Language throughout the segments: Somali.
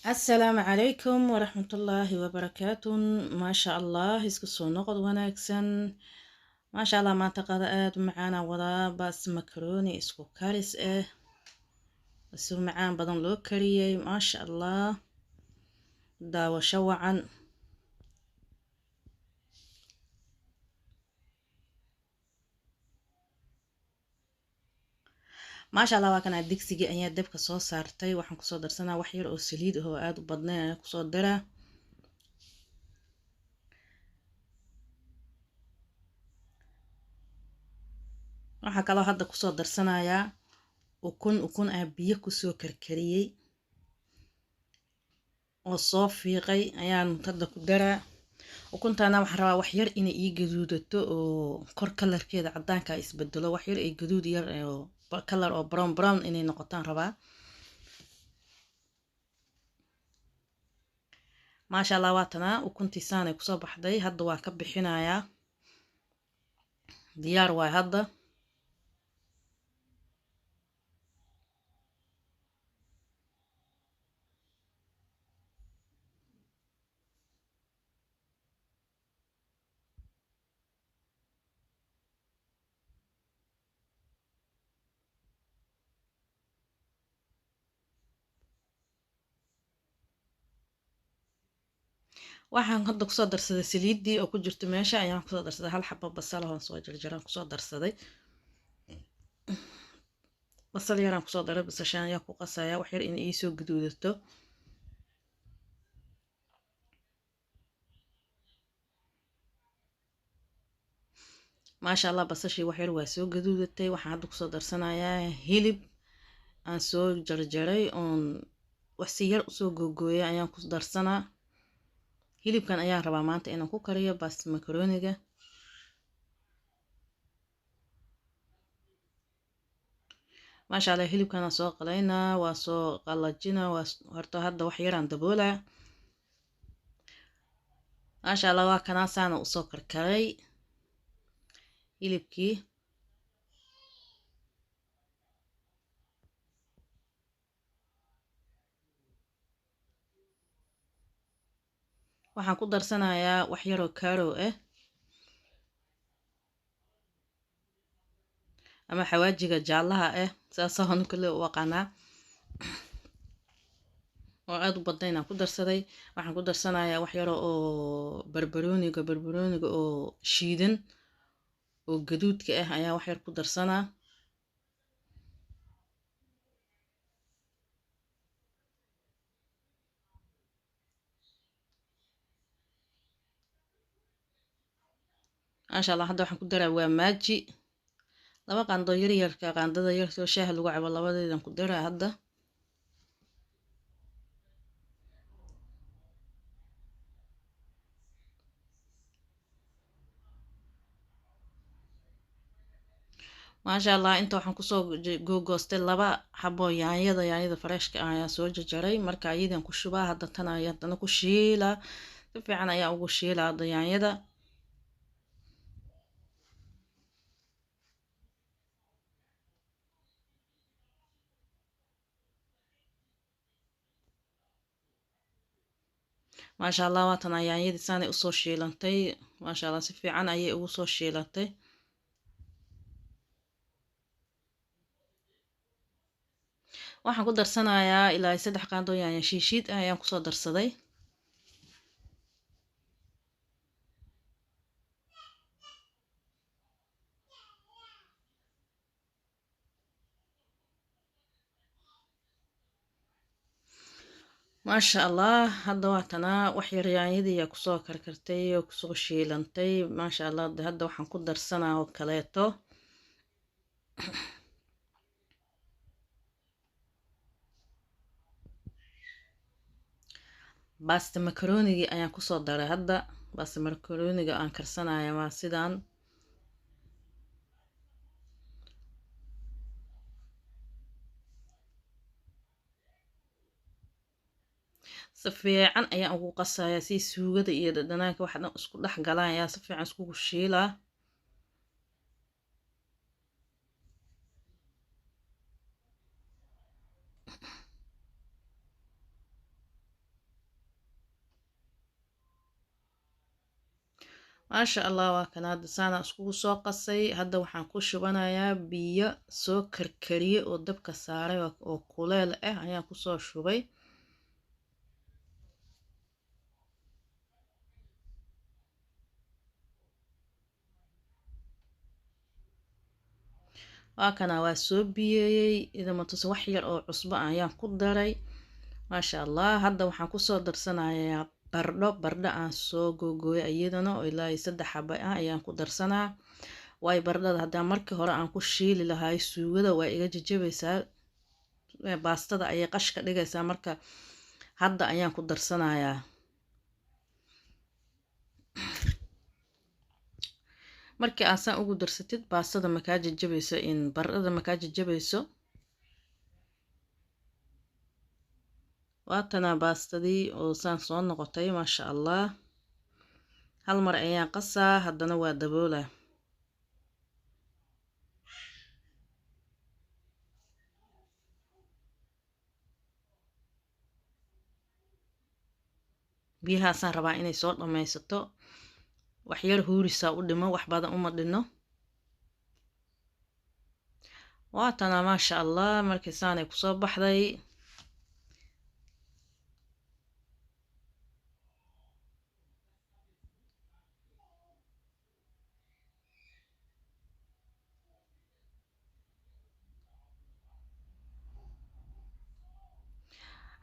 Asalaamu calaykum waraxmatullaahi wabarakaatu. Maasha Allah, isku soo noqod wanaagsan. Maasha Allah, maanta qada aada u macaanaa wadaa, baas makaroni isku karis ah, si macaan badan loo kariyey. Maasha Allah, daawasho wacan. Maasha Allah, waa kana digsigii ayaa dabka soo saartay. Waxaan kusoo darsanaa wax yar oo saliid ah oo aada u badnayn ayaan kusoo daraa. Waxaa kaloo hadda kusoo darsanayaa ukun aan biyo kusoo karkariyey oo soo fiiqay ayaan hadda ku daraa. Ukuntaana waxaan rabaa wax yar inay ii gaduudato oo kor kalarkeeda cadaanka isbedelo, wax yar ay gaduud yar oo kalar oo brown brown inay noqotaan rabaa. Maasha Allah, waatanaa ukuntii saanay kusoo baxday. Hadda waa ka bixinayaa, diyaar waay hadda. Waxaan hadda kusoo darsaday saliiddii oo ku jirto meesha ayaan kusoo darsaday hal xabo basal oon soo jarjaraan kusoo darsaday. Basal yaraan kusoo daray, basashaan ayaa ku qasaya wax yar inay iisoo gaduudato. Maasha Allah, basashii wax yar waa soo gaduudatay. Waxaan hadda kusoo darsanayaa hilib aan soo jarjaray oon wax si yar usoo googooyay ayaan ku darsanaa. Hilibkan ayaan rabaa maanta inaan ku kariyo baas makaroniga. Maasha Allah, hilibkanaan soo qalaynaa, waa soo qalajinaa, waa horta hadda wax yaraan daboolaa. Maasha Allah, waa kanaasaana usoo karkaray hilibkii. Waxaan ku darsanayaa wax yaroo kaarow ah ama xawaajiga jaallaha ah, saasaa kale u aqaanaa, oo aada u badnayn aan ku darsaday. Waxaan ku darsanayaa wax yaro oo barbarooniga oo shiidan oo gaduudka ah ayaa wax yar ku darsanaa. Maasha Allah, hadda waxaan ku daraa waa maaji, laba qaando yaryarka, qaandada yarka shaaha lagu cabo labadeedan ku daraa hadda. Maasha Allah, inta waxaan kusoo googoostay laba xabo yaanyada fareshka ah ayaan soo jarjaray. Marka ayadan ku shubaa hadda, tan ayaa haddana ku shiilaa, si fiican ayaa ugu shiilaa hadda yaanyada. Maasha Allah, waatan yaanyadii saanay usoo shiilantay. Maasha Allah, si fiican ayay ugu soo shiilantay. Waxaan ku darsanayaa ilaa 3 qaando yaanya shiishiid ah ayaan kusoo darsaday. Maasha Allah, hadda waatanaa wax yar yaanyadii ayaa kusoo karkartay oo kusoo shiilantay. Maasha Allah, hadda waxaan ku darsanaa oo kaleeto baasta makaroonigii ayaan kusoo daray hadda. Baasta makarooniga aan karsanaya waa sidaan. Si fiican ayaan ugu qasayaa si suugada iyo dhadhanaanka wax dhan isku dhex galaan ayaa si fiican iskugu shiilaa. Maasha Allah, waa kan hadda saana iskugu soo qasay. Hadda waxaan ku shubanayaa biyo soo karkariyey oo dabka saaray oo kuleel ah ayaan kusoo shubay. Waa kana, waa soo biyeeyey idama tusa. Wax yar oo cusbo ayaan ku daray. Maasha Allah, hadda waxaan kusoo darsanayaa bardho. Bardho aan soo googooyay iyadana oo ilaa 3 xaba ah ayaan ku darsanaa. Waayo, bardhada haddaan markii hore aan ku shiili lahay suugada, waa iga jajabaysaa, baastada ayay qash ka dhigaysaa. Marka hadda ayaan ku darsanayaa. Markii aad saan ugu darsatid, baastada makaa jajabayso, in bardhada makaa jajabayso. Waatanaa baastadii oo saan soo noqotay, maasha Allah. Hal mar ayaan qasaa, haddana waa daboolaa. Biyahaasaan rabaa inay soo dhammaysato. Waxyar huurisaa u dhimo, wax badan uma dhino. Waatanaa, maasha Allah, markii saanay kusoo baxday.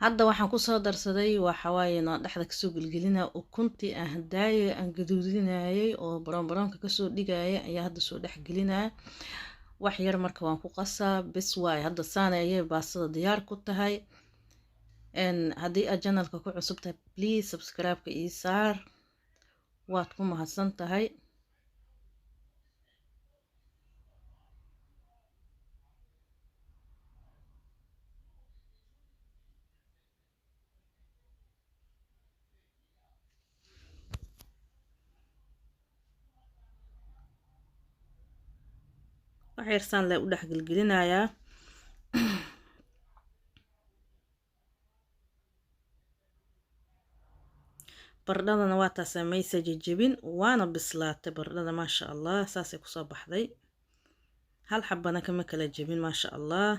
Hadda waxaan kusoo darsaday, waxawaaye, noo dhexda kasoo gelgelina ukuntii aan hadaaye aan gaduudinayay oo baroon baroonka kasoo dhigaya ayaa hadda soo dhex gelinaya. Wax yar marka waan ku qasaa, bes waaye. Hadda saana ayay baastada diyaar ku tahay. Haddii aad channelka ku cusub tahay, please subscribe-ka ii saar, waad ku mahadsan tahay. Wax yar saan le u dhex gelgelinayaa. Bardhadana waa taasa, maysa jejebin, waana bislaatay bardhada, maasha Allah. Saasay kusoo baxday, hal xabana kama kala jebin, maasha Allah.